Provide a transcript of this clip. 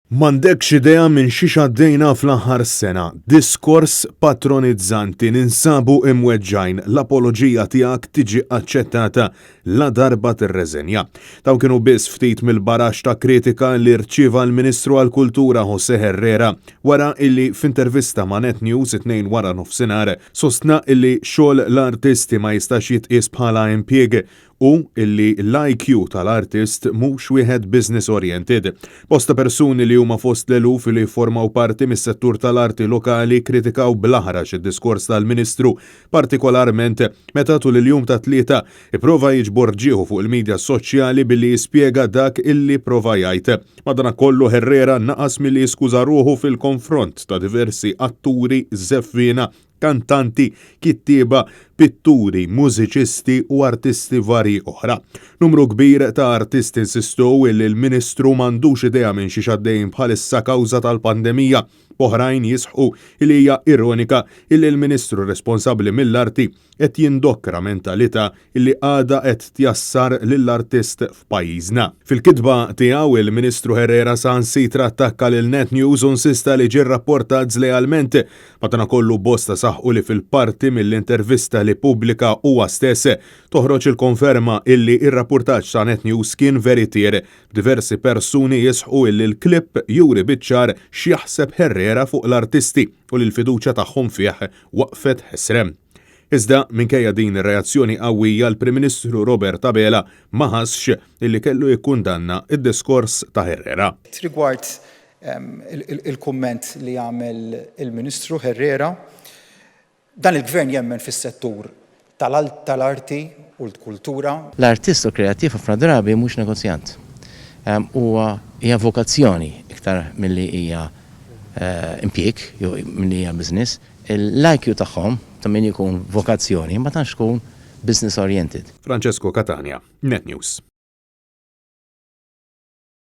M'għandekx idea minn xiex għaddejna fl-aħħar sena. Diskors patronizzanti, ninsabu imweġġgħin, l-apoloġija tiegħek tiġi aċċettata la darba tirreżenja. Dawn kienu biss ftit mill-baraxx ta' kritika li rċieva l-Ministru għall-Kultura José Herrera wara illi f'intervista ma' Net News it-Tnejn waranofsinhar sostna illi xogħol l-artisti ma jistax jitqies bħala impjieg u illi l-IQ tal-artist mhux wieħed business oriented. Bosta persuni li huma fost l-eluf li jifformaw parti mis-settur tal-arti lokali kkritikaw bl-aħrax id-diskors tal-Ministru, partikolarment meta tul il-jum tat-Tlieta ipprova jiġbor ġieħu fuq il-midja soċjali billi jispjega dak illi prova jgħid. Madanakollu Herrera naqas milli jiskuża ruħu fil-konfront ta' diversi atturi, żeffiena kantanti, kittieba, pitturi, mużiċisti u artisti varji oħra. Numru kbir ta' artisti insistow illi l-Ministru m'għandux idea minn xiex għaddejjin bħalissa kawża tal-pandemija, b'oħrajn jisħqu illi hija ironika illi l-Ministru responsabbli mill-arti qed jindokra mentalità illi għadha qed tjassar lill-artist f'pajjiżna. Fil-kitba tiegħu, il-Ministru Herrera saħansitra attakka lil Net News u nsista li ġie rrapportat żlealment. Madanakollu bosta saħqu li fil-parti mill-intervista li ppubblika huwa stess toħroġ il-konferma illi r-rappurtaġġ ta' Net News kien veritier, b'diversi persuni jisħqu illi l-clip juri biċ-ċar x'jaħseb Herrera fuq l-artisti u li l-fiduċja tagħhom fih waqfet ħesrem. Iżda, minkejja din ir-reazzjoni qawwija, l-Prim Ministru Robert Abela ma ħassx illi kellu jikkundanna d-diskors ta' Herrera. Rigward il-kumment li għamel il-Ministru Herrera, dan il-Gvern jemmen fis-settur tal-arti u l-kultura. L-artist u l-kreattiv ħafna drabi mhux negozjant. Huwa hija vokazzjoni iktar milli hija impjieg jew milli hija business. L-IQ tagħhom, ta' min ikun vokazzjoni, ma tantx tkun business oriented. Francesco Catania, Net News.